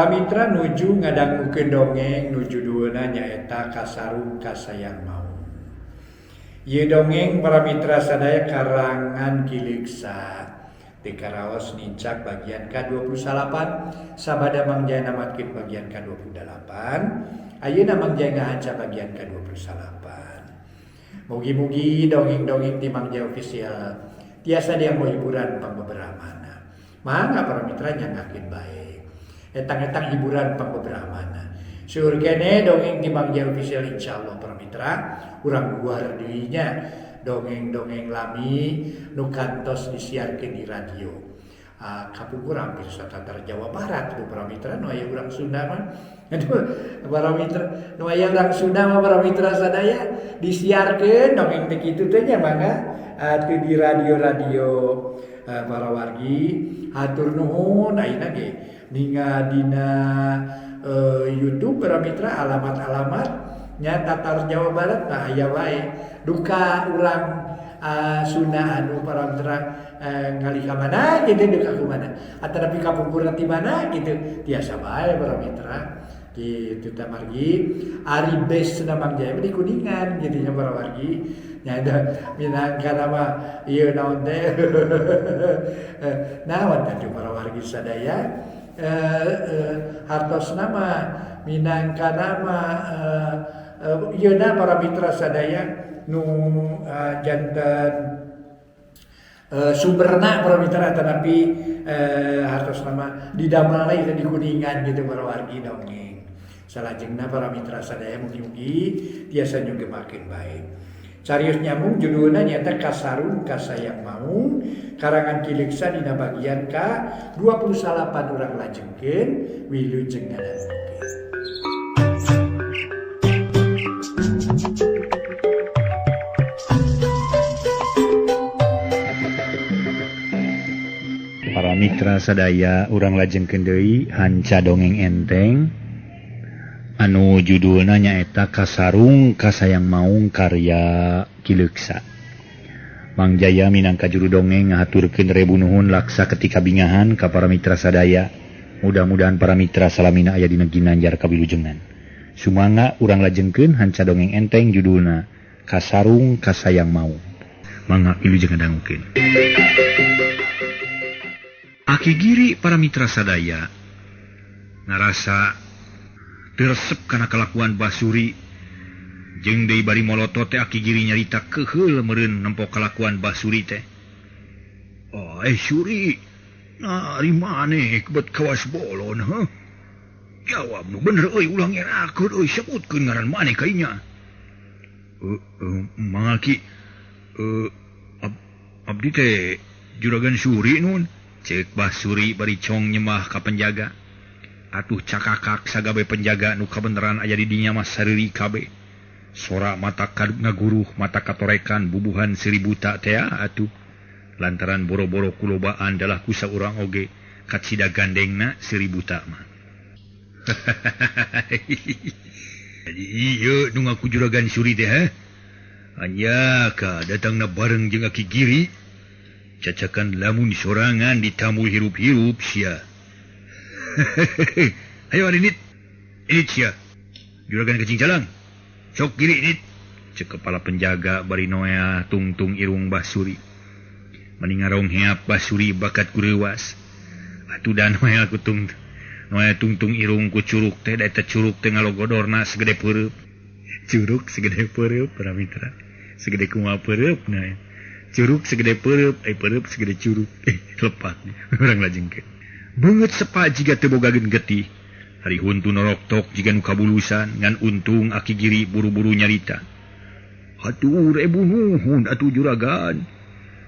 Para mitra nuju ngadangukeun dongeng nu judulna nyaeta Kasarung Kasayang Maung. Ieu dongeng para mitra sadaya karangan Ki Leuksa. Teu karaos nincak bagian ka-29 sabada Mang Jaya namatkeun bagian ka-28 ayeuna Mang Jaya ngahanca bagian ka-29. Mugi-mugi dongeng-dongeng ti Mang Jaya Official tiasa dianggo hiburan pangbeberamana. Mangga para mitra nyanggakeun bae. Etang-etang hiburan pangbeberamana. Seueur keneh dongeng ti Mang Jaya Official insyaallah para mitra urang guar deui nya dongeng-dongeng lami nu kantos disiarkeun di radio. Kapungkur hampir satatar Jawa Barat tuh para mitra nu aya urang Sunda mah. Aduh, para mitra nu aya urang Sunda mah para mitra sadaya disiarkeun dongeng teh kitu teh nya mangga atuh di radio-radio para wargi hatur nuhun ayeuna ge ninga dina YouTube para mitra alamat-alamat nya tatar Jawa Barat mah aya wae duka urang Sunda anu para mitra ngalih ka mana gitu duka kumana atanapi kapungkur ti mana gitu tiasa bae para mitra gitu tah margi ari base na Mang Jaya mah di Kuningan gitu nya para wargi nya da minangka nama ieu naon teh naon atuh para wargi sadaya hartos nama minangka nama ieu na para mitra sadaya nu janten sumberna para mitra tetapi hartos nama didamel ieu di Kuningan gitu para wargi dongeng. Salajengna para mitra sadaya mugi-mugi tiasa nyugemakeun bae. Carios nyambung judulna nyaeta Kasarung Kasayang Maung karangan Ki Leuksa dina bagian ka 28 urang lajengkeun wilujeng ngadangukeun. Para mitra sadaya urang lajengkeun deui hanca dongeng enteng anu judulna nyaeta Kasarung Kasayang Maung karya Ki Leuksa. Mang Jaya minangka juru dongeng ngahaturkeun rebu nuhun laksa ketika bingahan ka para mitra sadaya. Mudah-mudahan para mitra salamina aya dina ginanjar kawilujengan. Sumangga urang lajengkeun hanca dongeng enteng judulna Kasarung Kasayang Maung. Mangga wilujeng ngadangukeun. Aki Giri para mitra sadaya ngarasa teu resep kana kalakuan Basuri jeung deui bari molotot teh Aki Giri nyarita keuheul meureun nempo kalakuan Basuri teh. Oh, Suri, nah ari maneh bet kawas bolon heuh? Jawab nu bener euy ulah ngerakeun euy sebutkeun ngaran maneh ka inya. Mangga Ki, abdi teh juragan Suri nun. Ceuk Basuri bari cong nyembah ka penjaga. Atuh cakakak sagabe penjaga nu kabeneran aya di dinya mah sariri kabeh. Sora mata ngaguruh mata katorekan bubuhan seuri buta teh atuh. Lantaran boro-boro kulobaan dalah ku saurang oge kacida gandengna seuri buta mah. Jadi ieu nu ngaku juragan Suri teh heh. Anyaka datangna bareng jeung Aki Giri. Cacakan lamun sorangan ditamu hirup-hirup sia. Ayo arinit. Init sia. Juragan kecing jalan. Sok Giri init. Cek kepala penjaga bari noea tungtung irung Basuri. Meni ngarong heap Basuri bakat kureuwas. Atuh da noea kutung. Noea tungtung irung ku curuk teh da eta curuk teh ngalogodorna segede peureub. Curuk segede peureub para mitra. Segede kumaha peureubna. Curug segede peureub, peureub segede curug. Lepat. Urang lajengkeun. Beungeut sepa jiga teu bogageun getih. Ari huntu noroktok jiga nu kabulusan ngan untung Aki Giri buru-buru nyarita. Hatur rebu nuhun atuh juragan.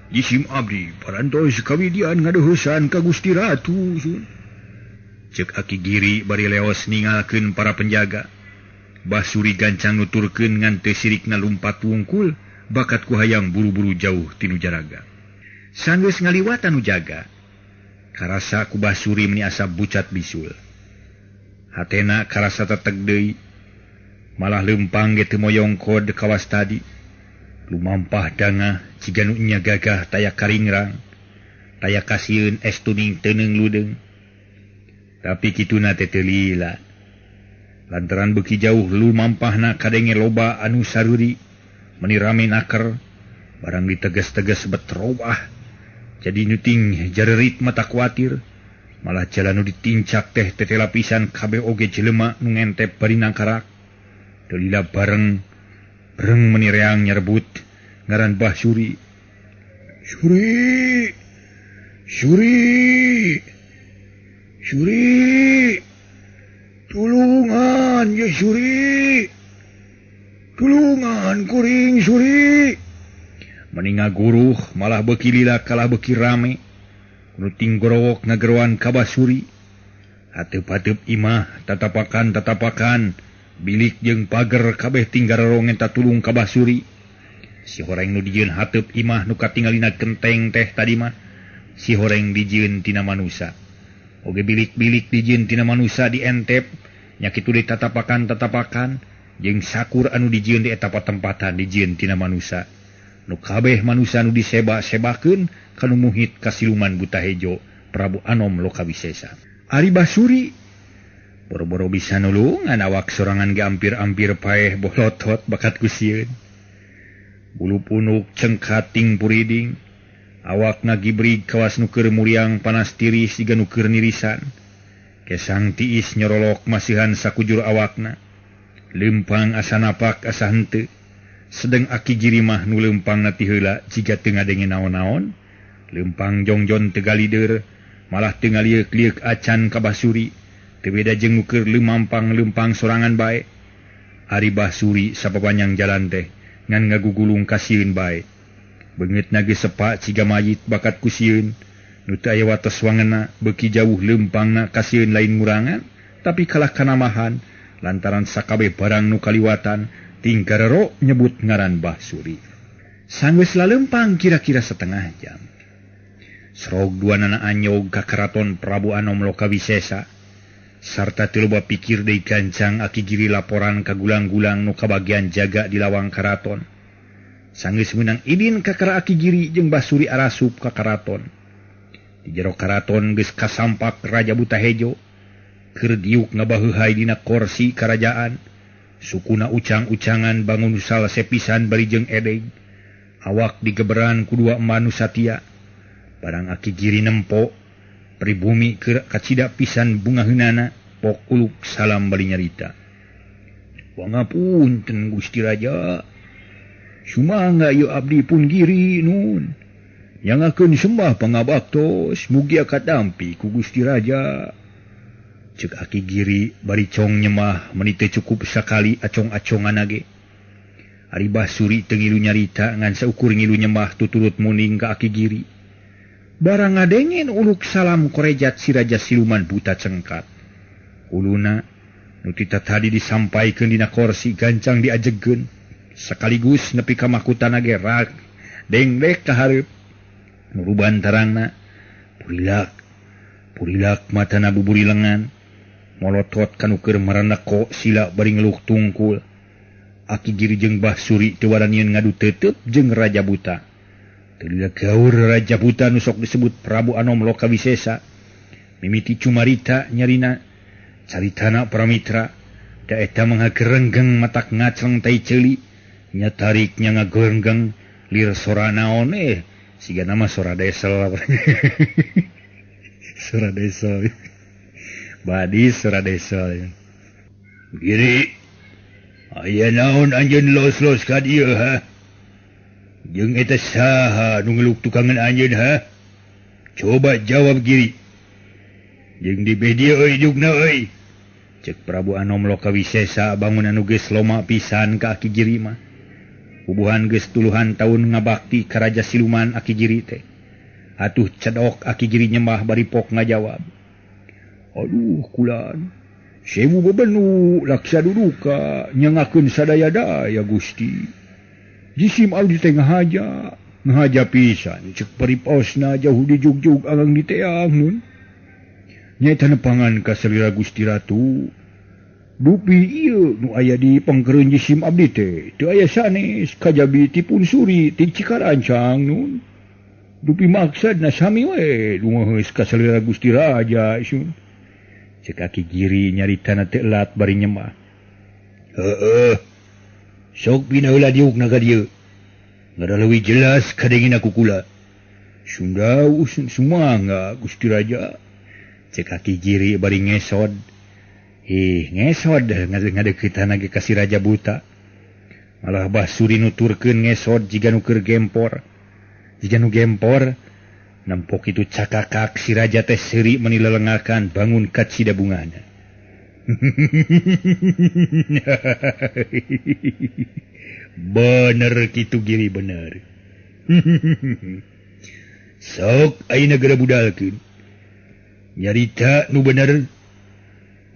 Jisim abdi parantos kawidian ngadeuheusan ka Gusti Ratu sun. Ceuk Aki Giri bari leos ningalkeun para penjaga. Basuri gancang nuturkeun ngan teu sirikna lumpat wungkul. Bakat ku hayang buru-buru jauh tinu jaraga. Sanggeus ngaliwatan nu jaga. Karasa ku Basuri meni asa bucat bisul. Hatena karasa teteg deui. Malah leumpang ge teu moyong kod kawas tadi. Lumampah dangah jiga nu nya gagah taya karingrang. Taya kasieun es tuning teuneung ludeung. Tapi kituna teh teu lila. Lantaran beuki jauh lumampahna kadenge loba anu saruri meni rame naker barang diteges-teges betrobah. Jadi nyuting jarerit mata kuatir. Malah jalan nu ditincak teh tetela pisan kabeh oge jelema nu ngentep bari nangkarak. Teu lila bareng breng meni reang nyerebut ngaran Bah Suri. Suri, Suri, Suri, tulungan ya Suri, tulungan kuring Suri. Meni ngaguruh malah beuki lila kalah beuki rame. Nu tinggorowok ngageroan ka Bah Suri. Hateup-hateup imah tatapakan-tatapakan bilik jeung pager kabeh tinggarorong eta tulung ka Bah Suri. Si horeng nu dijieun hateup imah nu katingalina kenteng teh tadi mah si horeng dijieun tina manusa. Oge bilik-bilik dijieun tina manusa dientep nya kitu ditatapakan-tatapakan jeung sakur anu dijieun di eta patempatan dijieun tina manusa. Nu kabeh manusa nu diseba-sebakeun kanu muhit ka siluman Buta Hejo Prabu Anom Lokawisesa. Ari Bah Suri boro-boro bisa nulungan awak sorangan ge ampir-ampir paeh bolotot bakat ku sieun. Bulu punuk cengkat ting puriding, awak ngagibrig kawas nu keur muriang panas tiris siga nu keur nirisan. Kesang tiis nyorolok masihan sakujur awakna. Leumpang asa napak asa henteu. Sedeng Aki Giri mah nu leumpangna ti heula jiga teu ngadenge naon-naon. Leumpang jongjon teu galider, malah teu ngalieuk-lieuk acan ka Bah Suri. Teu beda jeung nu keur leumampang-leumpang sorangan bae. Ari Bah Suri sapapanjang jalan teh ngan ngagugulung kasieun bae. Beungeutna geus sepak ciga mayit bakat ku sieun. Nu teu aya wates wangena beuki jauh leumpangna kasieun lain ngurangan, tapi kalah kanamahan lantaran sakabeh barang nu kaliwatan tinggarero nyebut ngaran Bah Suri. Sanggeus lalempang kira-kira setengah jam. Serog duanana anyog ka keraton Prabu Anom Lokawisesa. Sarta teu loba pikir deui gancang Aki Giri laporan ka gulang-gulang nu kabagian jaga di lawang keraton. Sanggeus meunang idin ka kara Aki Giri jeung Bah Suri arasup ka keraton. Di jero keraton geus kasampak Raja Buta Hejo keur diuk ngabaheuhay dina korsi karajaan. Sukuna ucang-ucangan bangun salse pisan bari jeung edeg. Awak digeberan ku dua manusatia. Barang Aki Giri nempo pribumi keur kacida pisan bungaheunana pok uluk salam bari nyarita. Wangapunten Gusti Raja. Sumangga ieu abdi pun Giri nun. Nyangakeun sembah pangabaktos mugia katampi ku Gusti Raja. Cek Aki Giri bari cong nyemah meni teu cukup sakali acong-acongan ge. Ari Bah Suri teu ngilu nyarita ngan saukur ngilu nyemah tuturut muning ka Aki Giri. Barang ngadengen uluk salam korejat si Raja Siluman Buta Cengkat. Uluna nu tita tadi disampaikeun dina korsi gancang diajegeun sekaligus nepi ka makutana ge rak dengdek ka hareup. Nuruban tarangna purilak purilak matana buburi lengan. Molotot kanu keur maraneko sila bari ngeluh tungkul. Aki Giri jeung Bah Suri teu waranieun ngadu tetep jeung Raja Buta. Teu lila gaur Raja Buta nu sok disebut Prabu Anom Lokawisesa. Mimiti cumarita nyarina caritana Pramitra da eta manghagerenggeng matak ngacreng tai ceuli nya tariknya ngagerenggeng lir sora naon siga nama sora desel. Sora desel. Badis sora desel. Giri, aya naon anjeun los-los ka dieu ha? Jeung eta saha nu ngeluk tukangan anjeun ha? Coba jawab Giri. Jeung di beh dieu euy jugna euy. Cek Prabu Anom Lokawisesa bangun anu geus loma pisan ka Aki Giri mah. Bubuhan geus tuluhan taun ngabakti ka Raja Siluman Aki Giri teh. Atuh cedok Aki Giri nyembah bari pok ngajawab. Aduh kulan, sewu bebenu laksa duduka nyangakeun sadaya-daya Gusti. Jisim abdi teh ngahaja, ngahaja pisan cek periposna jauh di jugjug agang di teang nun. Nyaeta nepangan ka salira Gusti Ratu. Dupi ieu nu aya di pangkereun jisim abdi teh teu aya sanes kajabi tipun suri ti Cikarancang nun. Dupi maksadna sami we lungaheus ka salira Gusti Raja sun. Cek Aki Giri nyaritana teu elat bari nyemah. Heeh. Sok bina heula diukna ka dieu. Ngada leuwih jelas kadengina ku kula. Sunda sumangga Gusti Raja. Cek Aki Giri bari ngesod. Ih, ngesod ngadeukeutana ge ka si Raja Buta. Malah Basuri nuturkeun ngesod jiga nu keur gempor. Jiga nu gempor nempok itu cakakak si raja teh seuri meni lelengakan bangun kacida bungana. Bener kitu Giri bener. Sok ayeuna geura budalkeun. Nyarita nu bener.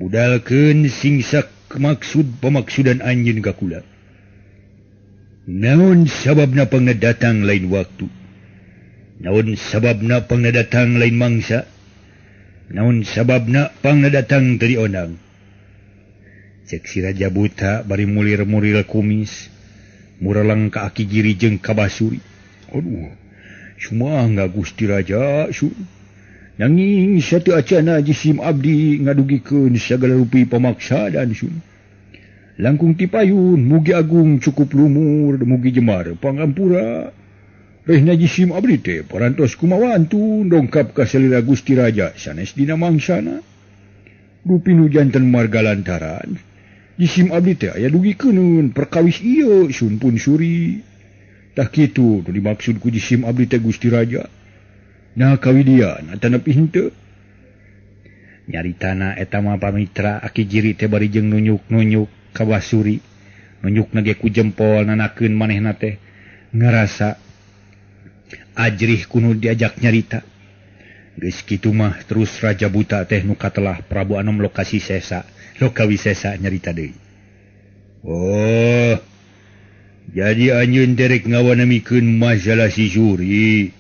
Budalkeun singsak maksud pamaksudan anjeun ka kula. Naon sababna pangna datang lain waktu? Naon sababna pangna datang lain mangsa? Naon sababna pangna datang teu dionang? Cek si Raja Buta bari mulir-muril kumis, mureleng ka Aki Giri jeung ka Basuri. Aduh, sumangga Gusti Raja su. Nanging satu acana jisim abdi ngadugikeun sagala rupi pamaksadan su. Langkung ti payun mugi agung cukup lumur mugi jemar pangampura. Rehna jisim abdi teh parantos kumawantun dongkap ka salira Gusti Raja sanes dina mangsana. Rupi nu janten marga lantaran jisim abdi teh aya dugikeun perkawis ieu sun pun suri. Tah kitu nu dimaksud ku jisim abdi teh Gusti Raja. Nah kawidian atanapi henteu. Nyaritana eta mah pamitra Aki Giri teh bari jeung nunjuk-nunjuk ka Basuri. Nunjukna ge ku jempol nanakeun manehna teh ngarasa ajrih kuno diajak nyarita. Geus kitu mah terus Raja Buta teh nu katelah Prabu Anom lokasi sesa, Lokawisesa nyarita deui. Oh. Jadi anjeun derek ngawanamikeun masalah si Suri.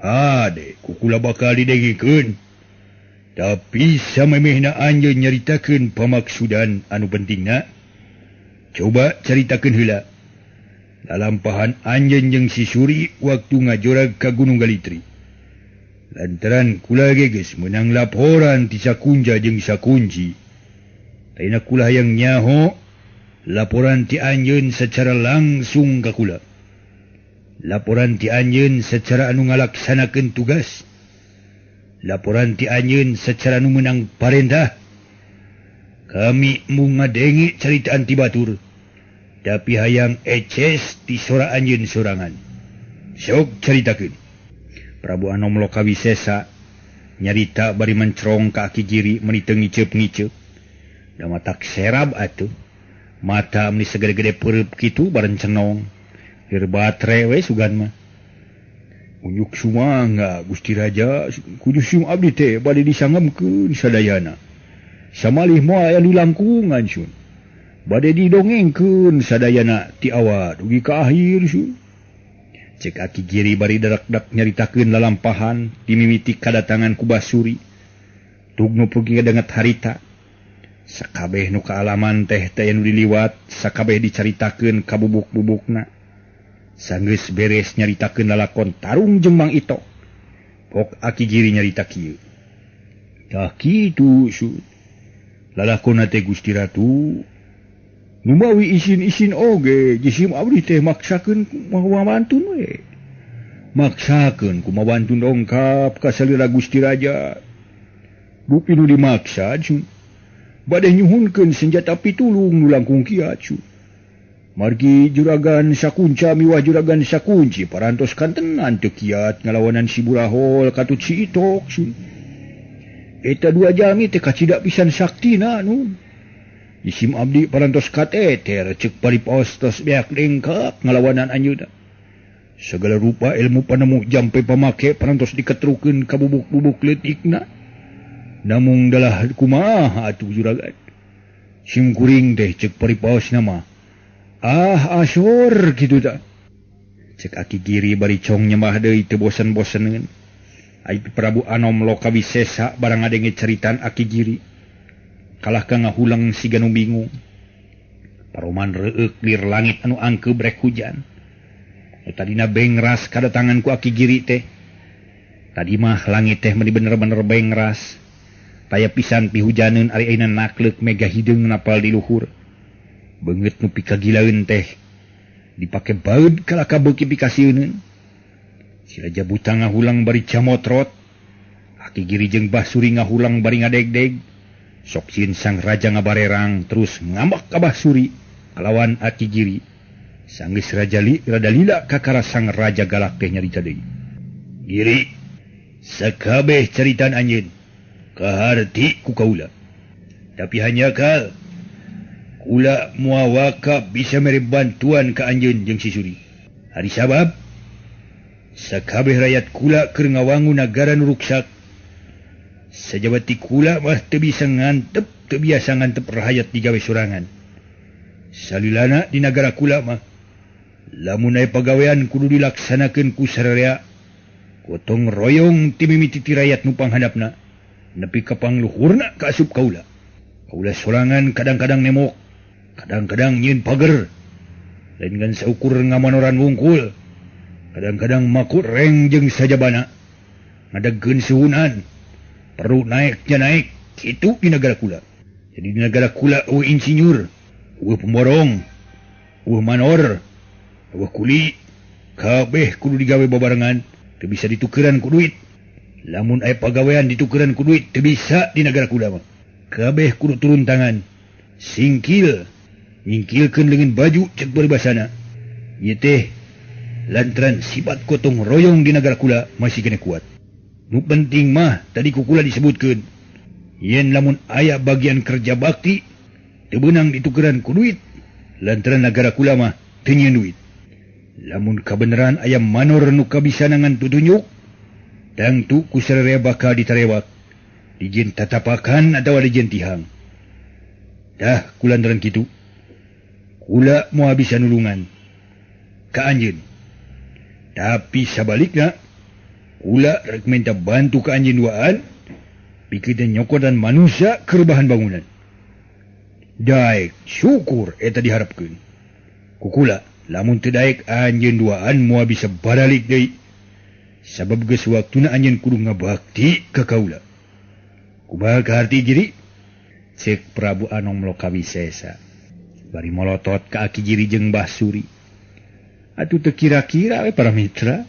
Ade, kukula bakal didengikeun. Tapi samemehna anjeun nyaritakeun pamaksudan anu pentingna. Coba caritakeun heula. Lalampahan anjeun jeung si Suri waktu ngajorag ka Gunung Galitri. Lantaran kula ge geus meunang laporan ti Sakunja jeung Sakunci. Taina kula hayang nyaho laporan ti anjeun secara langsung ka kula. Laporan ti anjeun secara anu ngalaksanakeun tugas. Laporan ti anjeun secara anu meunang parentah. Kami mung ngadenge caritaan ti batur. Tapi hayang eces ti sora anjeun sorangan. Sok caritakeun. Prabu Anom Lokawisesa nyarita bari mencerong ka Aki Giri meuni teu ngiceup-ngiceup. Da matak serab atuh. Mata meuni segede-gede peureub kitu bareng cenong. Lir batre we sugan mah. Unjuk sumangga Gusti Raja kudu sium abdi teh bade disangemkeun sadayana. Samalih moal aya nu langkungan sun. Bade didongengkeun sadayana ti awal dugi ka akhir sun. Cek Aki Giri bari darak-dak nyaritakeun lalampahan dimimiti kadatangan ku Basuri. Tugnu pergi kadenget harita. Sakabeh nu kaalaman teh teh nu diliwat, sakabeh dicaritakeun ka bubuk-bubukna. Sanggeus beres nyaritakeun lalakon tarung jeung Mang Ito. Pok Aki Giri nyarita kieu. Tah kitu sun. Lalakonna teh Gusti Ratu. Numawi isin-isin oge jisim abdi teh maksakeun kumaha wantun we. Maksakeun kumaha wantun dongkap ka salira Gusti Raja. Dupi nu dimaksa cu. Bade nyuhunkeun senjata pitulung nu langkung kiat cu. Margi juragan Sakunca miwah juragan Sakunci parantos kantenan teu kiat ngalawanan si Burahol katut si Itok cu. Eta dua jami teh kacida pisan saktina nu. Isim abdi parantos kateter cek paripaos tos beak lengkap ngalawanan anjeunna. Segala rupa ilmu panemu jampe pamake parantos diketrukeun ka bubuk-bubuk leutikna. Namung dalah kumaha atuh juragan. Sim kuring teh cek paripaos nama. Ah asor kitu tah. Cek Aki Giri bari cong nyembah deui teu bosen-boseneun. Ai Prabu Anom Lokawisesa barang ngadenge caritaan Aki Giri. Kalah ka ngahulang siga nu bingung. Paroman reueuk lir langit anu angkeub rek hujan. Nu tadina bengras kadatangan ku Aki Giri teh. Tadi mah langit teh meuni bener-bener bengras. Taya pisan pihujaneun ari ayeuna nakleuk mega hideung napal di luhur. Beungeut nu pikagilaeun teh dipake baeud kalaka beuki pikasieuneun. Si Raja Buta ngahulang bari camotrot. Aki Giri jeung Basuri ngahulang bari ngadegdeg. Sok sieun sang raja ngabarerang terus ngambek ka Basuri kalawan Aki Giri. Sanggeus raja rada lila kakara sang raja galak teh nyarita deui. Giri, sakabeh caritaan anjeun kaharti ku kaula. Tapi hanya kal kula muawaka bisa mere bantuan ka anjeun jeung si Suri. Hari sabab sakabeh rakyat kula keur ngawangun nagara nu ruksak. Sajabati kula mah teu bisa ngantep, teu biasa ngantep rahayat digawe sorangan. Salilana di nagara kula mah lamun aya pagawean kudu dilaksanakeun ku sararea. Gotong royong ti mimiti ti rakyat nu panghandapna nepi ka pangluhurna ka asup kaula. Kaula sorangan kadang-kadang nemok, kadang-kadang nyieun pager, lain ngan saukur ngamanoran wungkul, kadang-kadang makut reng jeung sajabana, ngadegkeun suhunan, perlu naiknya naik, kitu di nagara kula. Jadi di nagara kula eueuh insinyur, eueuh pemborong, eueuh manor, eueuh kuli, kabeh kudu digawe babarengan. Teu bisa ditukeran ku duit. Lamun aya pagawean ditukeran ku duit teu bisa di nagara kula mah. Kabeh kudu turun tangan. Singkil, nyingkilkeun leungeun baju cek paribasana. Ieu teh lantaran sifat gotong royong di nagara kula masih kena kuat. Nu penting mah tadi ku kula disebutkeun. Yen lamun aya bagian kerja bakti teu beunang ditukeran ku duit, lantaran nagara kula mah teu nyieun duit. Lamun kabeneran aya manor nu kabisanangan tutunjuk, tangtu ku sararea bakal ditarewak, dijieun tatapakan atawa dijieun tihang. Dah kulantaran kitu, kula moal bisa nulungan ka anjeun. Tapi sabalikna, kula rek minta bantu ka anjeun duaan, pikeun nyokotan manusia keur bahan bangunan. Daek syukur eta diharapkeun. Ku kula lamun teu daek anjeun duaan moal bisa baralik deui. Sabab geus waktuna anjeun kudu ngabakti ka kaula. Kumaha kaharti Giri? Ceuk Prabu Anom Lokawisesa. Bari molotot ka Aki Giri jeung Basuri. Atuh teu kira-kira we para mitra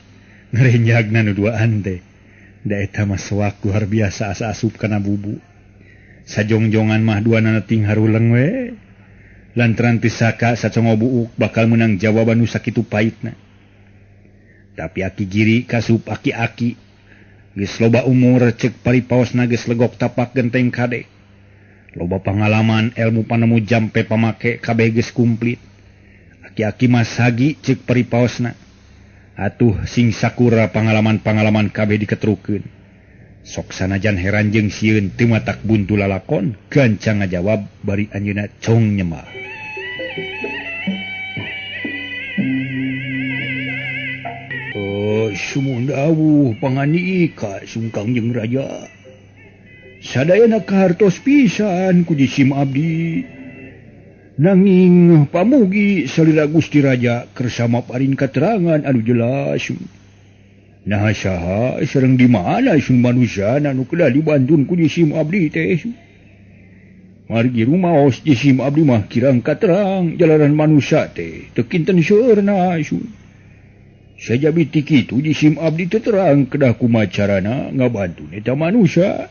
ngarenyagna nu duaan teh. Da eta mah soak luar biasa asa asup kana bubu. Sajongjongan mah duanana ting haruleng we. Lantaran teu saka sacongo buuk bakal menang jawaban nu sakitu paitna. Tapi Aki Giri kasup aki-aki geus loba umur ceuk paripaosna geus legok tapak genteng kade. Loba pangalaman ilmu panemu jampe pamake kabeh geus kumplit. Aki-aki mah sagi ceuk paripaosna. Atuh sing sakura pangalaman-pangalaman kabeh diketrukeun. Sok sanajan heran jeung sieun teu matak buntu lalakon, gancang ngajawab bari anjeunna cong nyemah. Oh, sumundawuh panganika sungkang jeung raja. Sadayana kahartos pisan ku jisim abdi. Nanging pamugi salira Gusti Raja kersa maparin katerangan anu jelas. Nah saha sareng di mana sun manusia anu kedah dibantun ku jisim abdi teh. Margi rumaos jisim abdi mah kirang katerang jalanan manusia teh teu kinten seueurna sun. Sajabi ti kitu jisim abdi teu terang kedah kumaha carana ngabantun eta manusia.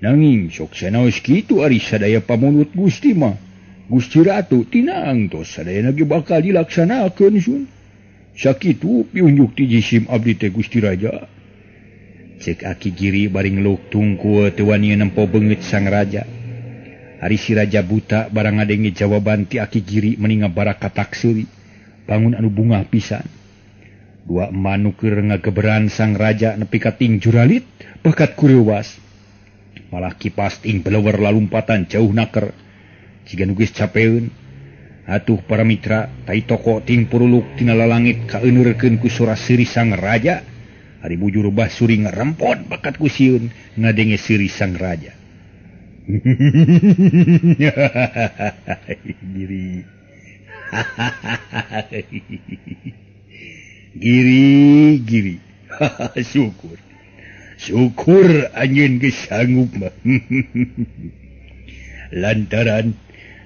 Nanging sok sanaos kitu ari sadaya pamunut Gusti mah Gusti Ratu tinang tos sadayana ge bakal dilaksanakeun sun. Sakitu piunjuk ti jisim abdi teh Gusti Raja. Cek Aki Giri bari ngeluk tungkul teu wani nempo beungeut sang raja. Ari si Raja Buta barang ngadenge jawaban ti Aki Giri meni ngabarakatak seuri. Bangun anu bungah pisan. Dua manuk keur ngageberan sang raja nepi ka ting juralit bakat kureuwas. Malah kipas ting belewer lalumpatan jauh naker. Jiga nu geus capeun. Atuh para mitra tai toko ting puruluk tina lalangit kaeuneurkeun ku sora seuri sang raja. Ari bujur Basuri ngarempot bakat ku sieun ngadenge seuri sang raja. Giri. Giri, Giri. Syukur. Syukur anjeun geus sanggup mah. Lantaran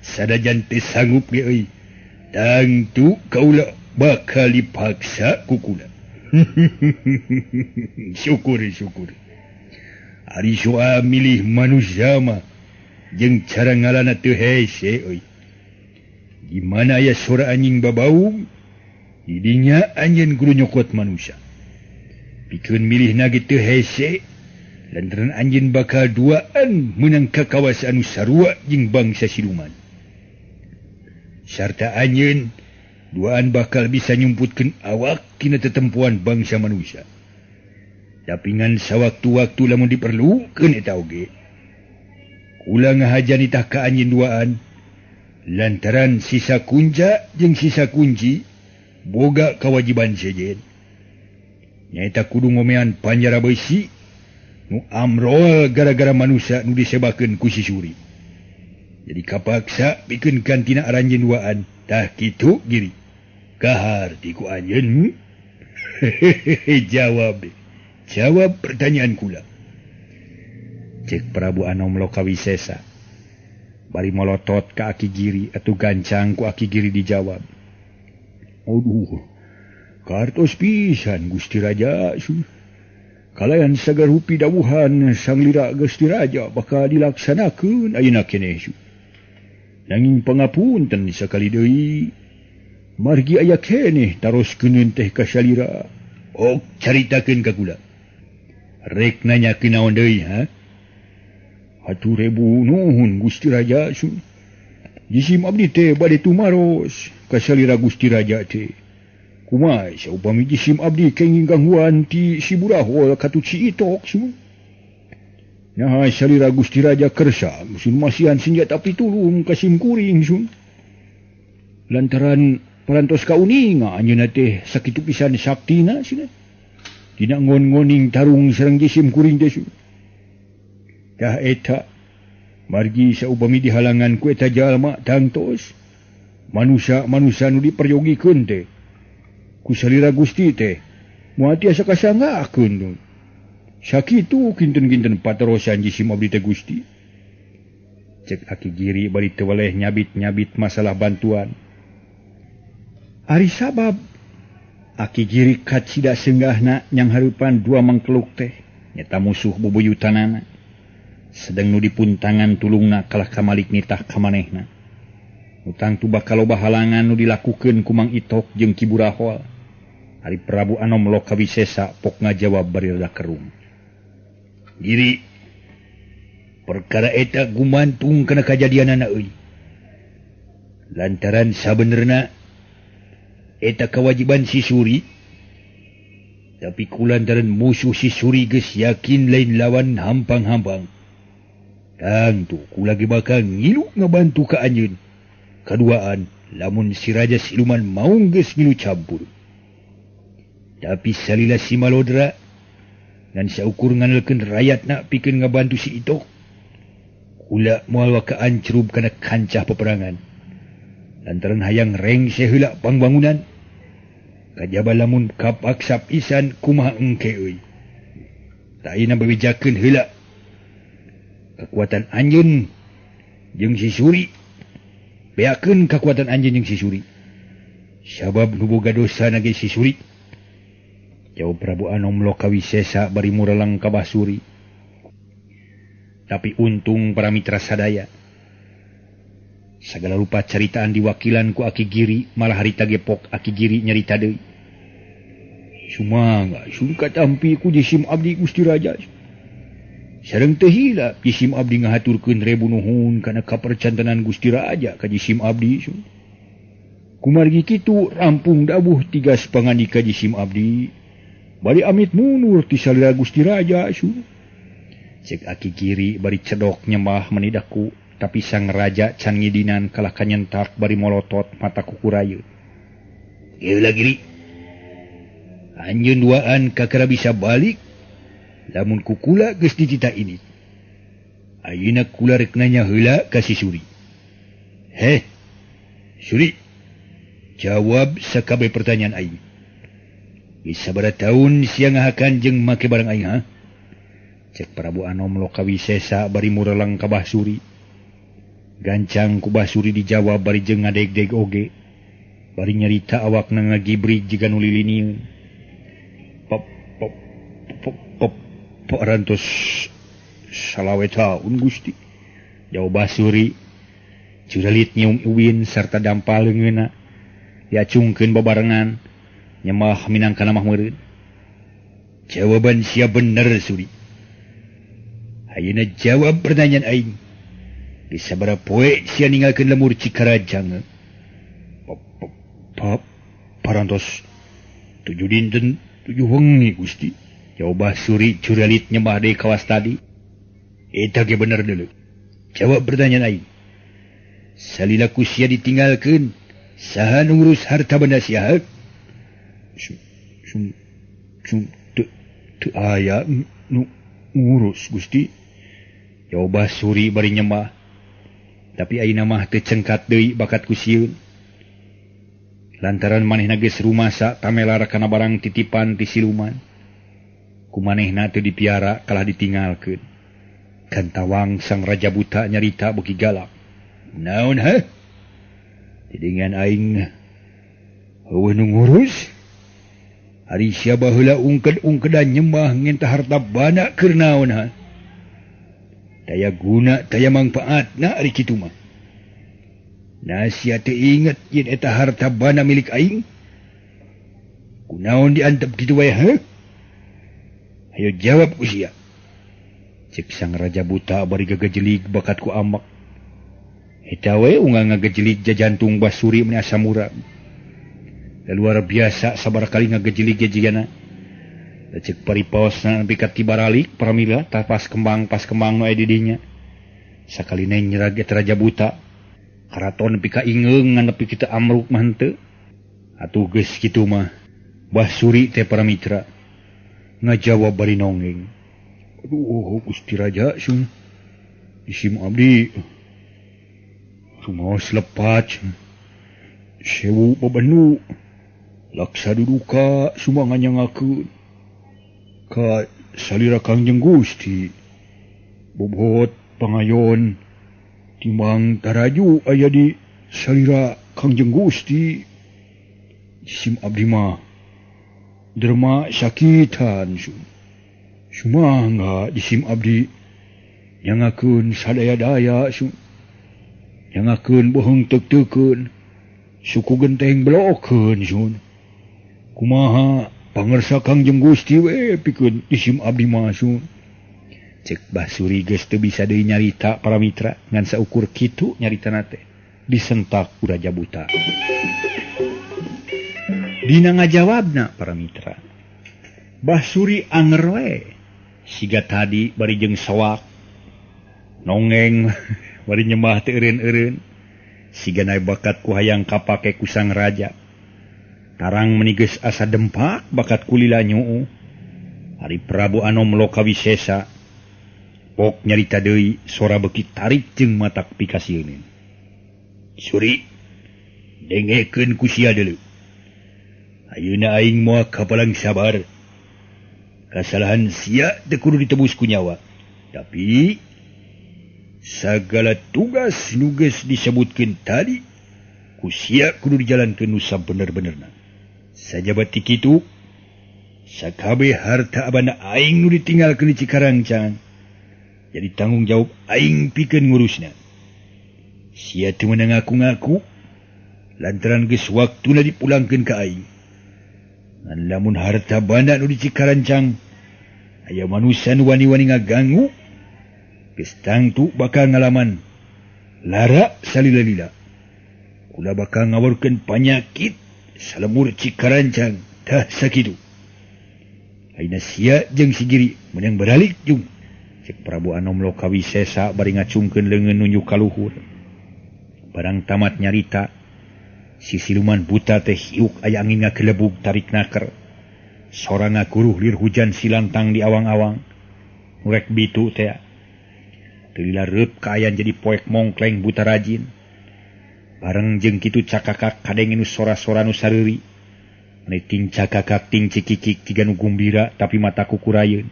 sadajan teu sanggup ge euy, tangtu kaula bakal dipaksa ku kula. Syukur syukur. Ari soal milih manusia mah jeung cara ngalana teu hese euy. Di mana aya sora anjing babaung, didinya anjeun kudu nyokot manusia. Pikeun milihna ge teu hese, lantaran anjeun bakal duaan meunang ka kawasan anu sarua jeung bangsa siluman. Sarta anjeun duaan bakal bisa nyumputkeun awak tina tetempuan bangsa manusia. Tapi ngan sawaktu-waktu lamun diperlukeun eta oge. Kula ngahaja nitah ka anjeun duaan, lantaran sisa kunca jeung sisa kunci boga kawajiban sejen. Nyaeta kudu ngomean panjara besi nu amrol gara-gara manusia nu disebakeun ku si Suri. Jadi kapaksa pikeun gantina aranjeun duaan. Tah kitu Giri. Kaharti ku anjeun. Jawab. Jawab pertanyaan kula. Cek Prabu Anom Lokawisesa. Bari molotot ka Aki Giri atuh gancang ku Aki Giri dijawab. Aduh, kartos pisan Gusti Raja. Kalayan sagar hupi dawuhan sang lira Gusti Raja bakal dilaksanakeun ayeuna keneh. Nanging pangapunten sakali deui, margi aya keneh taroskeun teh ka salira. Ok caritakeun ka kula. Rek nanyakeun naon deui ha? Hatur ribu nuhun Gusti Raja. Jisim abdi teh bade tumaros ka salira Gusti Raja teh. Kumaha saupami jisim abdi kenging gangguan ti si Burahol katut si Itok sun. Nah salira Gusti Raja kersa sun masihan senjata pitulung ka simkuring sun. Lantaran parantos kauninga anjeunna teh sakitu pisan saktina cenah. Dina ngon-ngoning tarung sareng jisim kuring teh sun. Tah eta margi saupami dihalangan ku eta jalma tangtos manusia-manusia nu diperyogikeun teh ku salira Gusti teh moal tiasa kasanggakeun. Sakitu kinten-kinten patarosan jisim abdi teh Gusti. Cek Aki Giri bari teu weleh nyabit-nyabit masalah bantuan. Ari sabab Aki Giri kacida senggahna nyang hareupan dua mangkeluk teh nyata musuh bubuyutanana. Sedang nu dipuntangan tulungna kalah kamalik nitah kamanehna. Utang tu bakal loba halangan nu dilakukeun ku Mang Itok jeung Ki Burahol. Ari Prabu Anom Lokawisesa pok ngajawab bari rada kerung. Giri, perkara eta gumantung kana kajadianana euy. Lantaran sabenerna eta kewajiban si Suri, tapi kulantaran musuh si Suri geus yakin lain lawan hampang-hampang. Tangtu kula ge bakal ngilu ngabantu ka anjeun. Kaduaan lamun si Raja Siluman maung geus ngilu campur. Tapi salila si Malodra ngan saukur nganelkeun rayatna pikeun ngabantu si Itok, kula moal waka ancrub kana kancah peperangan. Lantaran hayang rengse heula pangbangunan. Kajaba lamun kapaksa pisan kumaha engke euy. Ta ayeuna bebejakeun heula kekuatan anjeun jeung si Suri. Beakeun kekuatan anjeun jeung si Suri. Sabab nu boga dosa na ge si Suri. Jawab Prabu Anom Lokawisesa bari mureleng ka Basuri. Tapi untung para mitra sadaya, sagala rupa caritaan diwakilan ku Aki Giri, malah harita gepok Aki Giri nyarita deui. Sumangga sun katampi ku jisim abdi Gusti Raja. Sareng teu hilap jisim abdi ngahaturkeun rebu nuhun kana kapercantenan Gusti Raja ka jisim abdi sun. Kumargi kitu rampung dabuh tigas pangandika jisim abdi. Bari amit mundur ti salira Gusti Raja sun. Cek Aki Giri bari cedok nyembah menidaku, tapi sang raja can ngidinan kalah kanyentak bari molotot mata kukurayeut. Ieu Giri. Anjeun duaan kakara bisa balik lamun kukula geus ditita ini. Ayeuna kula rek nanya heula ka si Suri. Heh. Suri. Jawab sakabeh pertanyaan aing. Geus sabaraha taun sia ngahakan jeung make barang aing ha? Cek Prabu Anom Lokawisesa bari mureleng ka Basuri. Gancang ku Basuri dijawab bari jeung ngadeg-deg oge. Bari nyarita awakna ngagibrig jiga nu lilinieun. Pop pop pop pop pop rantos salawe taun Gusti. Jawab Basuri. Curalit nyium uwin sarta dampal leungeunna. Diacungkeun babarengan nyemah minangka mah meureun. Jawaban sia bener Suri. Ayeuna jawab pertanyaan aing. Geus sabaraha poe sia ninggalkeun lemur Cikarajang? Pop parantos 7 dinten 7 wengi Gusti. Jawab Basuri curalit nyembah deui kawas tadi. Eta ge bener deuleu. Jawab pertanyaan aing. Salila ku sia ditinggalkeun, saha nu ngurus harta benda sia? Sum sum teu aya nu ngurus Gusti. Jawab Basuri bari nyembah. Tapi ayeuna mah teu cengkat deui bakat ku sieun. Lantaran manehna geus rumasa tamelar kana barang titipan ti siluman. Ku manehna teu dipiara kalah ditinggalkeun. Kantawang sang raja buta nyarita beuki galak. Naon heh? Didingan aing heueuh nu ngurus? Ari sia baheula ungked-ungkedan nyembah ngenta harta bana keur naon ha? Daya guna daya mangfaatna ari kitu mah. Nah sia teu inget yen eta harta bana milik aing? Kunaon diantep kitu wae heh? Ayo jawab ku sia. Cek sang raja buta bari gagejelig bakat ku amak. Eta we unggal ngagejelig jajantung Basuri meni asa murag. Luar biasa sabar kali ngagejelig jigana. Cek paripaosna nepi ka tibaralik pramila tah pas kembang nu aya di dinya. Sakalina nyerag eta raja buta. Karaton nepi ka ingeung ngan nepi kita amruk mah henteu. Atuh geus kitu mah Basuri teh para mitra ngajawab bari nonggeng. Aduh Gusti Raja sun. Isim abdi sumaos lepat sewu babenu laksa duduka sumanga nyangakeun ka salira Kangjeng Gusti bobot pangayon timbang taraju aya di salira Kangjeng Gusti. Isim abdi mah derma sakitan sumangga isim abdi nyangakeun sadaya-daya nyangakeun bohong teuk-teukeun suku genteng belokeun sun. Kumaha pangersa Kangjeng Gusti we pikeun isim abdi mah sun. Cek Basuri geus teu bisa deui nyarita para mitra ngan saukur kitu nyaritana teh disentak ku raja buta. Dina ngajawabna para mitra Basuri anger we siga tadi bari jeung soak nongeng bari nyembah teu eureun-eureun siga nae bakat ku hayang kapake ku sang raja. Tarang meni geus asa dempak bakat ku lila nyuu. Ari Prabu Anom Lokawisesa pok nyarita deui sora beuki tarik jeung matak pikasieun. Suri dengekeun ku sia deuleu. Ayeuna aing moal kapalang sabar. Kasalahan sia teu kudu ditebus ku nyawa. Tapi sagala tugas nu geus disebutkeun tadi ku sia kudu dijalankeun nu sabener-benerna. Sajaba ti kitu sakabeh harta abana aing nu ditinggalkeun di Cikarangcang jadi tanggung jawab aing pikeun ngurusna. Sia teu meunang ngaku-ngaku lantaran geus waktuna dipulangkeun ka aing. Ngan lamun harta banda nu di Cikarancang aya manusia nu wani-wani ngaganggu geus tangtu bakal ngalaman lara salila-lila. Kula bakal ngaworkeun panyakit salemur Cikarancang tah sakitu. Ayeuna sia jeung si Giri meunang baralik jung. Cek Prabu Anom Lokawisesa bari ngacungkeun leungeun nunjuk ka luhur. Barang tamat nyarita si siluman buta teh hiuk aya angin ngagelebug tarik naker. Sora ngaguruh lir hujan silantang di awang-awang. Rek bitu teh. Teu lila reup kaayan jadi poek mongkleng buta rajin. Bareng jeung kitu cakakak kadenge nu sora-sora nu sareuri. Meni ting cakakak ting cikikik jiga nu gumbira tapi mata kukurayeun.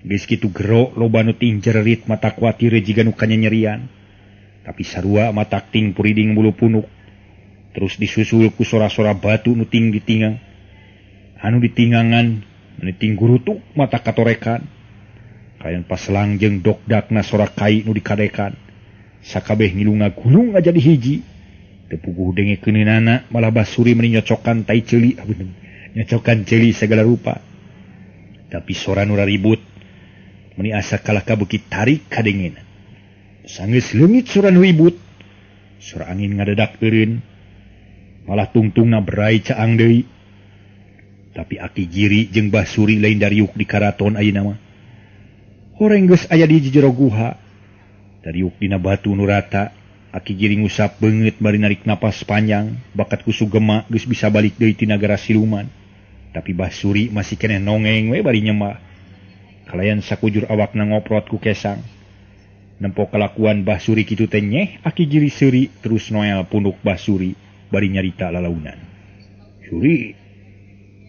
Geus kitu gero loba nu ting jererit mata kuatir jiga nu kanyanyerian. Tapi sarua matak ting puriding bulu punuk. Terus disusul ku sora-sora batu nu ting ditingang. Anu ditingangan meni ting gurutuk mata katorekan. Kayan paselang jeung dokdakna sora kai nu dikadekan. Sakabeh ngilu ngagulung jadi hiji. Teu puguh dengekeunana malah Basuri meni nyocokan tai ceuli, nyocokan ceuli segala rupa. Tapi sora nu ribut meni asa kalah kabeuki tarik kadengena. Sanggeus leungit sora nu ribut, sora angin ngadadak eureun, malah tungtungna berai caang deui. Tapi Aki Giri jeung Basuri lain dariuk di karaton ayeuna mah. Horeng geus aya di jero guha. Dariuk dina batu nu rata, Aki Giri ngusap beungeut bari narik napas panjang, bakat ku sugema geus bisa balik deui ti nagara siluman. Tapi Basuri masih keneh nongeng we bari nyembah. Kalayan sakujur awakna ngoprot ku kesang. Nempo kalakuan Basuri kitu teh nyeh, Aki Giri seuri terus noel punduk Basuri bari nyarita lalaunan. Suri,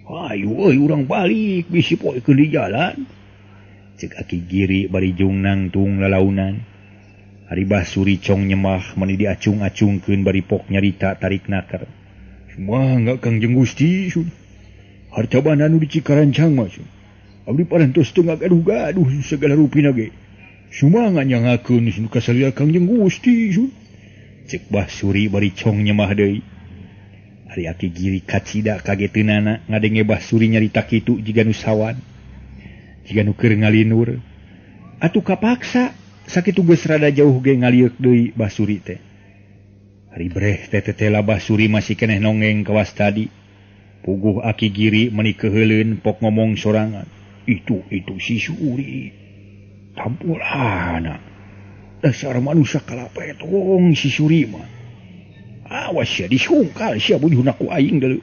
hayu euy urang balik bisi poekeun di jalan. Cek Aki Giri bari jung nangtung lalaunan. Ari Basuri cong nyemah meni diacung-acungkeun bari pok nyarita tarik naker. Sumangga Kangjeng Gusti sun. Harta banda nu di Cikarancang mah sun. Abdi parantos teu ngagaduh-gaduh segala rupina ge. Sumangga nyangakeun nu kasalila Kangjeng Gusti sun. Cek Basuri bari cong nyemah deui. Ari Aki Giri kacida kageteunana ngadenge Basuri nyarita kitu jiga nu sawan. Jiga nu keur ngalinur. Atuh kapaksa sakitu geus rada jauh ge ngalieuk deui Basuri teh. Ari breh teh tetela Basuri masih keneh nongeng kawas tadi. Puguh Aki Giri meni keuheuleun pok ngomong sorangan. Itu si Suri. Tampulana. Dasar manusia kalapetong si Suri mah. Awas sia disungkal sia bujuhna ku aing deuleu.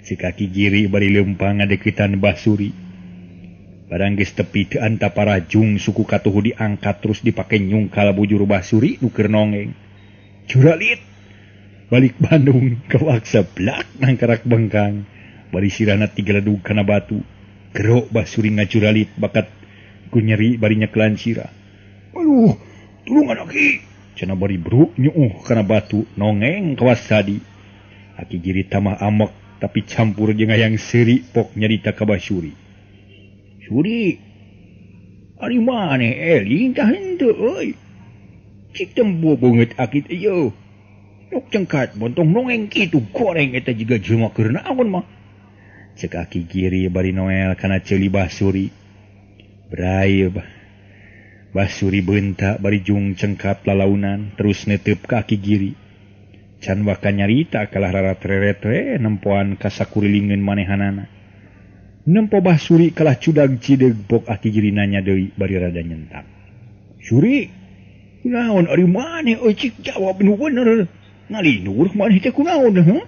Cek Aki Giri bari leumpang ngadeukeutan Basuri. Barang geus tepi teu antapara jung suku katuhu diangkat terus dipake nyungkal bujur Basuri nu keur nongeng. Juralit balik Bandung kawaksa blak nangkarak bengkang. Bari sirahna tigaledug kana batu. Gero Basuri ngajuralit bakat ku nyeri bari nyekelan sirah. Aduh, tulungan Aki. Cenah bari bruk nyuuh kana batu nongeng kawas tadi. Aki Giri tamah amek tapi campur jeung hayang seuri pok nyarita ka Basuri. Suri, ari maneh eling tah henteu euy. Cik tembo beungeut Aki teh ieu. Nok cengkat bontong nongeng kitu goreng eta jiga jelema keur naon mah. Cek Aki Giri bari noel kana ceuli Basuri. Bray Basuri beunta bari jung cengkat lalaunan terus neteup ka Aki Giri. Can waka nyarita kalah rarat-reret nempoan ka sakurilingeun manehanana. Nempo Basuri kalah cudag cideg pok Aki Giri nanya deui bari rada nyentak. Suri, kunaon ari maneh euy cik jawab nu bener. Ngalinur maneh teh kunaon ha?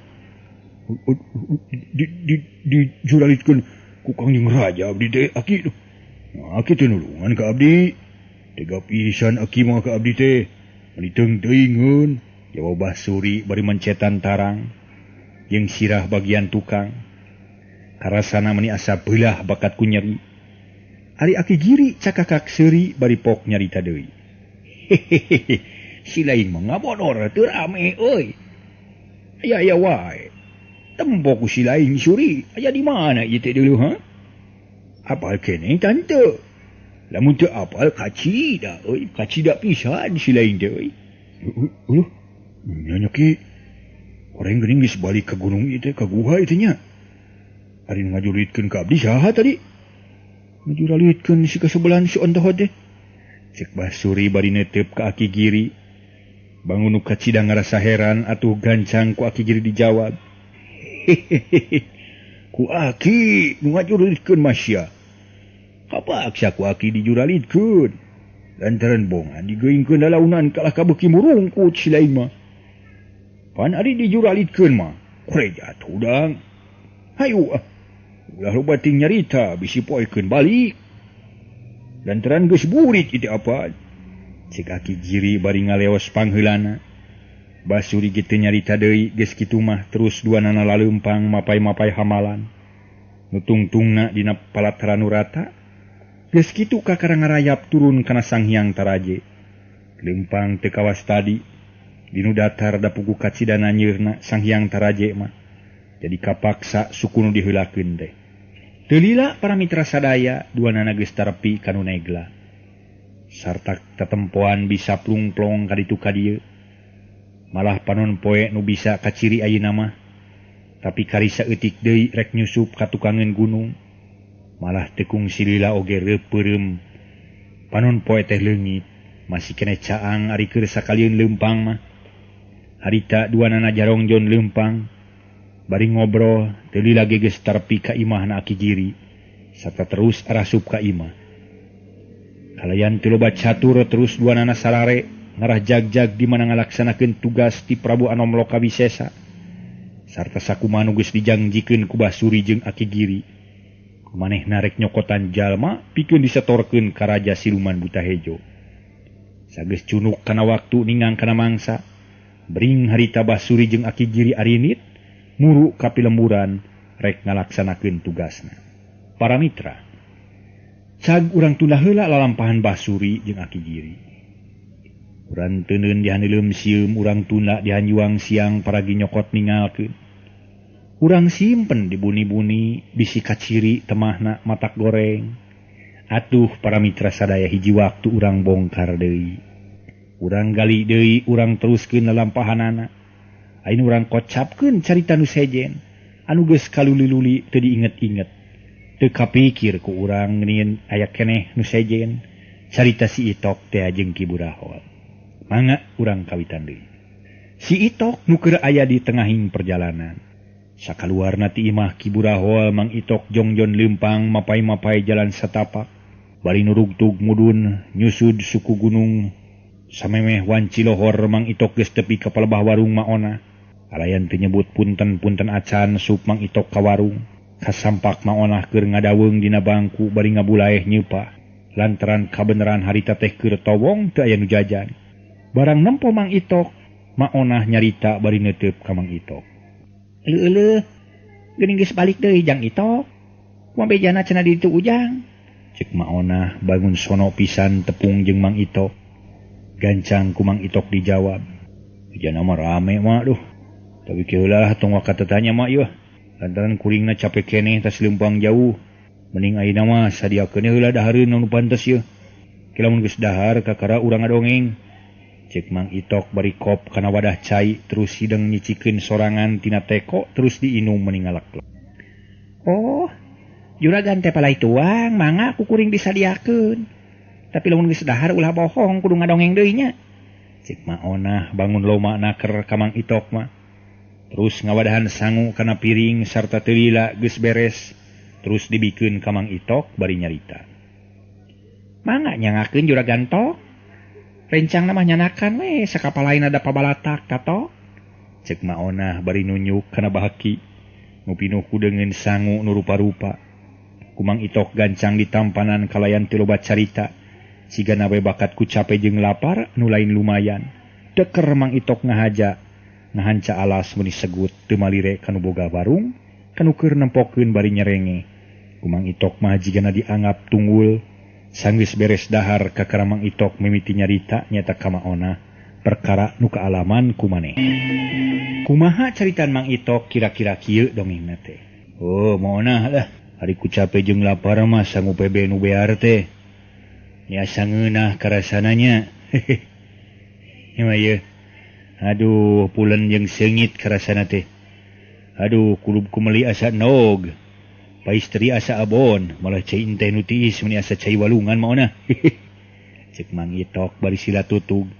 Di juralitkeun ku Kangjeng Raja abdi teh Aki. Aki teh nulungan ka abdi. Tega pisan Aki mah ka abdi teh. Meni teung-teuingeun. Jawab Basuri bari mencetan tarang jeung sirah bagian tukang. Karasana meni asa beulah bakat ku nyeri. Ari Aki Giri cakakak seuri bari pok nyarita deui. Hehehe, si lain mah ngabodor teu rame euy. Aya-aya wae. Tempo ku si lain Suri, aya di mana ieu teh deuleu ha? Apal keneh tante. Lamun teu apal kacida euy, kacida pisan si lain teh euy. Uluh, nya ki. Horeng geuning geus balik ka gunung ieu teh, ka guha ieu teh nya. Ari ngajulitkeun ka abdi saha tadi? Ngajulitkeun si kasebelahan si ontohot teh. Cek Basuri bari neteup ka Aki Giri. Bangun nu kacida ngarasa heran atuh gancang ku Aki Giri dijawab. Hehehe. Ku Aki nu ngajulitkeun mah sia. Kapaksa ku Aki dijuralitkeun. Lantaran bongan digeuingkeun lalaunan kalah kabeuki murungkut si lain mah. Pan ari dijuralitkeun mah kurejat hudang. Hayu ah. Ulah loba ting nyarita bisi poekeun balik. Lantaran geus burit ieu apa. Cek Aki Giri bari ngaleos pangheulana. Basuri ge teu nyarita deui geus kitu mah terus duanana laleumpang mapai-mapai hamalan. Nu tungtungna dina palataran nu rata. Geus kitu kakara ngarayap turun kana Sang Hyang Taraje. Lempang teu kawas tadi dinu datar da pugu kacidana nyeurna Sang Hyang Taraje mah. Jadi kapaksa suku nu diheulakeun teh. Teu lila para mitra sadaya duanana geus tarepi ka nu negla. Sarta tetempoan bisa plung-plong ka ditu ka dieu. Malah panon poe nu bisa kaciri ayeuna mah. Tapi karisa eutik deui rek nyusup ka tukangeun gunung. Malah tekung silila oge reupeureum. Panon poe teh leungit, masih keneh caang ari keur sakalieun leumpang mah. Harita duanana jarongjon leumpang. Bari ngobrol teu lila ge geus tarepi ka imahna Aki Giri sarta terus arasup ka imah. Kalayan teu loba catur terus duanana sarare ngarah jag-jag di mana ngalaksanakeun tugas ti Prabu Anom Lokawisesa. Sarta sakumaha nu geus dijangjikeun ku Basuri jeung Aki Giri. Manehna rek nyokotan jalma pikeun disetorkeun ka Raja Siluman Buta Hejo. Sageus cunuk kana waktu ningang kana mangsa, bring harita Basuri jeung Aki Giri arinit muru ka pilemburan rek ngalaksanakeun tugasna. Para mitra, cag urang tunda heula lalampahan Basuri jeung Aki Giri. Urang teuneun dihaneuleum sieum, urang tunda dihanjuang siang paragi nyokot ningalkeun. Urang simpen di buni-buni bisi kaciri temahna matak goreng. Atuh para mitra sadaya hiji waktu urang bongkar deui. Urang gali deui, urang teruskeun lalampahanana. Ayeuna urang kocapkeun carita nu sejen anu geus kaluli-luli teu diinget-inget. Teu kapikir ku urang ngeunin aya keneh nu sejen carita si Itok teh jeung Ki Burahol. Mangga urang kawitan deui. Si Itok nu keur aya di tengahing perjalanan. Sakaluarna ti imah Ki Burahol Mang Itok jongjon leumpang mapai-mapai jalan satapak. Bari nurugtug mudun nyusud suku gunung samemeh wanci lohor Mang Itok geus tepi ka palebah warung maona. Alayan teu nyebut punten-punten acan sup Mang Itok ka warung. Kasampak maonah keur ngadaweung dina bangku bari ngabulaeh nyeupah. Lantaran kabeneran harita teh keur towong teu aya nu jajan. Barang nempo Mang Itok, maonah nyarita bari neuteup ka Mang Itok. Euleuh, geuning geus balik deui Jang Itok. Kumaha bejana cenah di ditu Ujang? Ceuk maonah bangun sono pisan tepung jeung Mang Itok. Gancang ku Mang Itok dijawab. Bejana mah rame mah duh. Tapi kieu lah tong waka tetanya mah ieu. Lantaran kuringna capek keneh tas leumpang jauh. Mending ayeuna mah sadiakeun heula dahareun nu pantes ieu. Lamun geus dahar kakara urang ngadongeng. Cek Mang Itok bari kop kana wadah cai terus hideng nyicikeun sorangan tina teko terus diinum meningalak. Oh, juragan teh palai tuang mangga ku kuring disadiakeun. Tapi lamun geus dahar ulah bohong kudu ngadongeng deui nya. Cek maonah bangun loma naker ka Mang Itok mah. Terus ngawadahan sangu kana piring sarta teu lila geus beres terus dibikeun ka Mang Itok bari nyarita. Mangga nyangakeun juragan tok. Rencang mah nyanakan we sakapalain ada pabalatak tato. Cek maonah bari nunjuk kana bahaki. Nu pinuh ku deungeun sangu nu rupa-rupa. Ku Mang Itok gancang ditampanan kalayan teu loba carita. Sigana we bakat ku cape jeung lapar nu lain lumayan. Deker Mang Itok ngahaja. Ngahanca alas meuni segut teu malire kanu boga warung, kanu keur nempokeun bari nyerenge. Ku Mang Itok mah jigana dianggap tunggul. Sanggeus beres dahar kakara Mang Itok mimiti nyarita nyata ka maonah perkara nu kaalaman ku maneh. Kumaha caritan Mang Itok kira-kira kieu dongengna teh. Oh, maonah lah. Ari ku cape jeung lapar mah sangu PB nu bear teh. Nya sangeunah karasana nya. Ieu mah ieu. Aduh, pulen jeung seungit karasana teh. Aduh, kulub kumeli asa nog. Paistri asa abon, malah cai teh nu tiis meuni asa cai walungan maona. Cek Mang Itok bari sila tutug.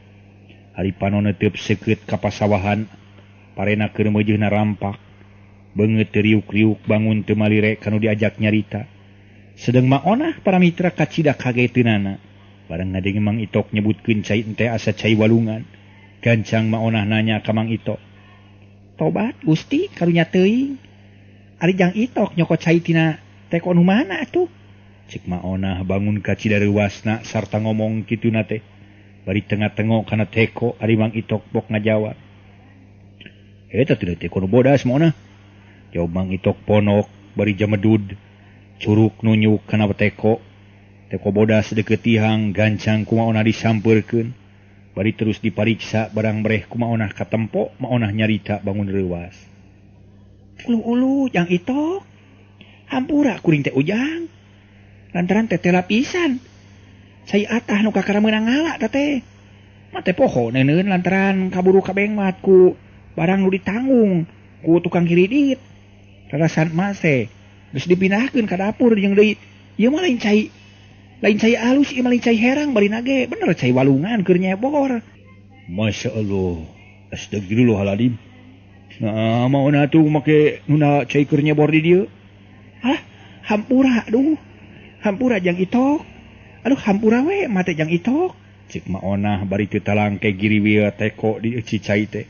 Ari panon neuteub seukeut ka pasawahan, parena keur meujeuna rampak. Beungeut teu riuk-riuk bangun teu malire kanu diajak nyarita. Sedeng maonah para mitra kacida kageteunana. Barang ngadenge Mang Itok nyebutkeun cai teh asa cai walungan. Gancang maonah nanya ka Mang Itok. Tobat Gusti karunya teuing. Ari Jang Itok nyokot cai tina teko nu mana atuh? Cek maonah bangun kacida reuwasna sarta ngomong kituna teh. Bari tengah-tengok kana teko ari Mang Itok bok ngajawab. Eta teh teko nu bodas maonah. Jawab Mang Itok ponok bari jamedud. Curuk nunyuk kana teko. Teko bodas deukeut tihang gancang ku maonah disampeurkeun. Bari terus dipariksa barang breh ku maonah katempo maonah nyarita bangun reuwas. Ulu-ulu Jang Itok. Hampura kuring teh Ujang. Lantaran teh tela pisan. Cai atah nu kakara meunang ngala teh. Mate poho neuneun lantaran kaburu kabengmat ku barang nu ditanggung ku tukang kiridit. Rarasan emak teh geus dipindahkeun ka dapur jeung deui ieu mah lain cai alus ieu mah lain cai herang bari nage bener cai walungan keur nyebor. Masya Allah. Astagfirullahaladzim. Nah, maona tuh make nuna cai keur nyebor di dieu. Alah, hampura aduh. Hampura Jang Itok. Aduh hampura we mate Jang Itok. Cek maonah bari teu talangke giriwil teko di euci cai teh.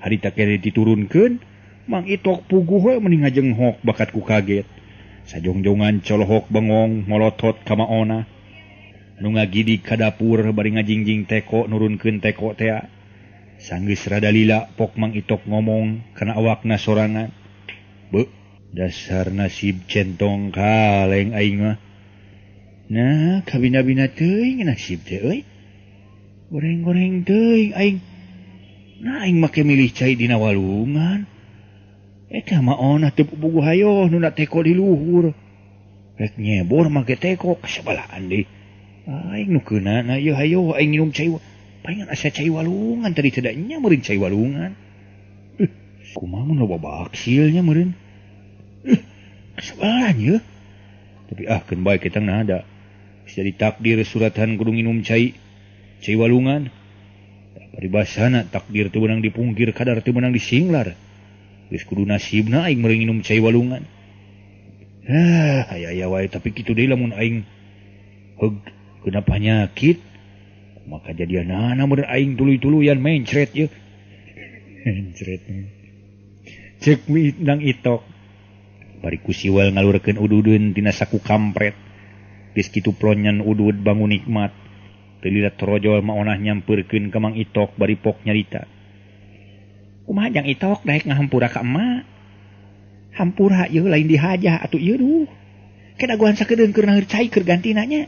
Harita kene diturunkeun, Mang Itok puguh we meni ngajenghok bakat ku kaget. Sajongjongan colohok bengong molotot ka maonah. Nu ngagidig ka dapur bari ngajingjing teko nurunkeun teko tea. Sanggeus rada lila pok Mang Itok ngomong kana awakna sorangan. Beuh, dasar nasib centong kaleng aing mah. Nah, kabina-bina teuing nasib teh euy. Goreng-goreng teuing aing. Nah, aing make milih cai dina walungan. Eta maonah teu puguh hayo nu teko di luhur. Rek nyebor make teko kasabalaan deui. Aing nu keuna na ieu hayo aing nginum cai. Palingan asa cai walungan tadi teh da nya meureun cai walungan. Kumaha mun loba baksilnya meureun. Kasabalaan yeuh. Tapi ah keun bae kita nah ada. Bisa ditakdir suratan kudu nginum cai cai walungan. Paribasana takdir teu meunang dipungkir kadar teu meunang disinglar. Geus kudu nasibna aing meureun nginum cai walungan. Ah, aya-aya wae tapi kitu deui lamun aing heug kena panyakit maka jadianana meureun aing tuluy-tuluyan mencret yeuh. Mencret. Ceuk Nang Itok. Bari ku siwal ngalurkeun ududeun tina saku kampret. Geus kitu plonyan udud bangun nikmat. Teu lila torojol maonah nyampeurkeun ka Mang Itok bari pok nyarita. Kumaha Jang Itok daek ngahampura ka emak? Hampura ieu lain dihajah atuh ieu duh. Ke dagoan sakedeung keur naheur cai keur gantina nya.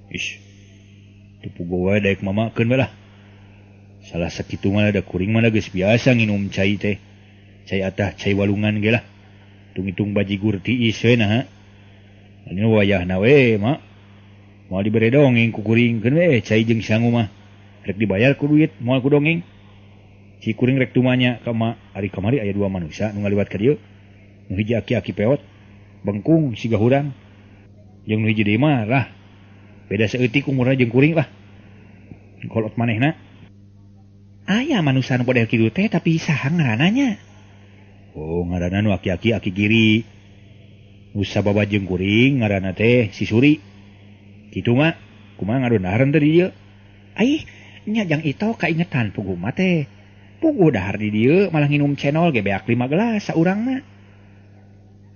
Ish. Teu puguh wae daek mamakeun we lah. Salah sakitu mah da kuring mah geus biasa nginum cai teh. Cai atah cai walungan ge lah. Hitung-hitung bajigur tiis we nah. Anu wayahna we mak. Moal dibere dongeng ku kuring keun we cai jeung sangu mah. Rek dibayar ku duit moal ku dongeng. Si kuring rek tumanya ka mak. Ari kamari aya dua manusia nu ngaliwat ka dieu. Nu hiji aki-aki peot bengkung siga hurang. Jeung nu hiji deui mah lah. Beda saeutik umurna jeung kuring lah. Kolot manehna. Aya manusia nu model kitu teh tapi saha ngaranna nya? Oh, ngaranna nu aki-aki aki giri. Nu sababa jeung kuring ngaranna teh si Suri. Kitu mah kumaha ngadon dahareun teh di dieu? Aih, nya Jang Itok kaingetan puguh mah teh. Puguh dahar di dieu malah nginum cenol ge beak 5 gelas saurangna.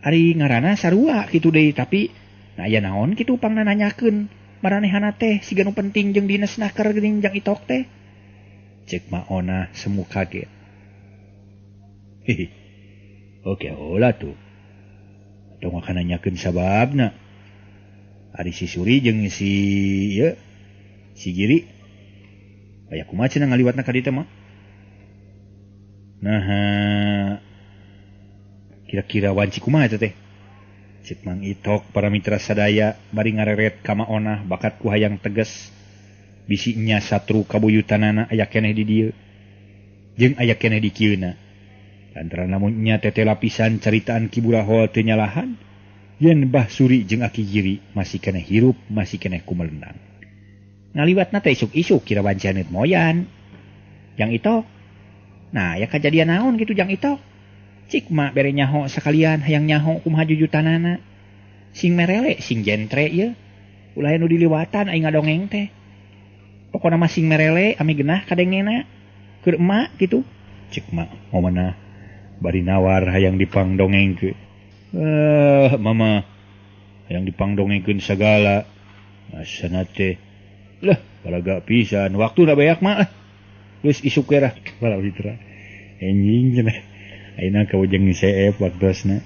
Ari ngaranna sarua kitu deui tapi nah aya naon kitu pangna nanyakeun maranehana teh siga nu penting jeung dinas naker geuning Jang Itok teh. Cek maonah semu kaget. Hihi. Oke, hola tuh. Tong akan nanyakeun sababna. Ari si Suri jeung si ieu si Giri. Aya kumaha cenah ngaliwatna ka dieu teh mah? Nah, kira-kira wanci kumaha eta teh? Cek Mang Itok para mitra sadaya bari ngareret ka maonah bakat ku hayang tegas. Bisi nya satru kabuyutanana aya keneh di dieu. Jeung aya keneh di kieuna. Lantaran lamun nya tete lapisan caritaan Ki Burahol teu nyalahan, yen Bah Suri jeung Aki Giri masih keneh hirup, masih keneh kumelendang. Ngaliwatna teh isuk-isuk kira wanci haneut moyan. Jang Itok. Nah, ya kajadian naon kitu Jang Itok? Cik mak bere nyaho sakalian hayang nyaho kumaha jujutanana. Sing merele, sing jentre ieu. Ulah nu diliwatan aing ngadongeng teh. Pokona mah sing merele ame genah kadengena keur emak kitu. Cik mak ngomongna bari nawar hayang dipangdongengkeun. Mama hayang dipangdongengkeun sagala. Asana teh. Lah, balaga pisan waktu da beak mak. Geus isuk we lah para mitra. Enjing cenah. Ayeuna ka ujung CF waktosna.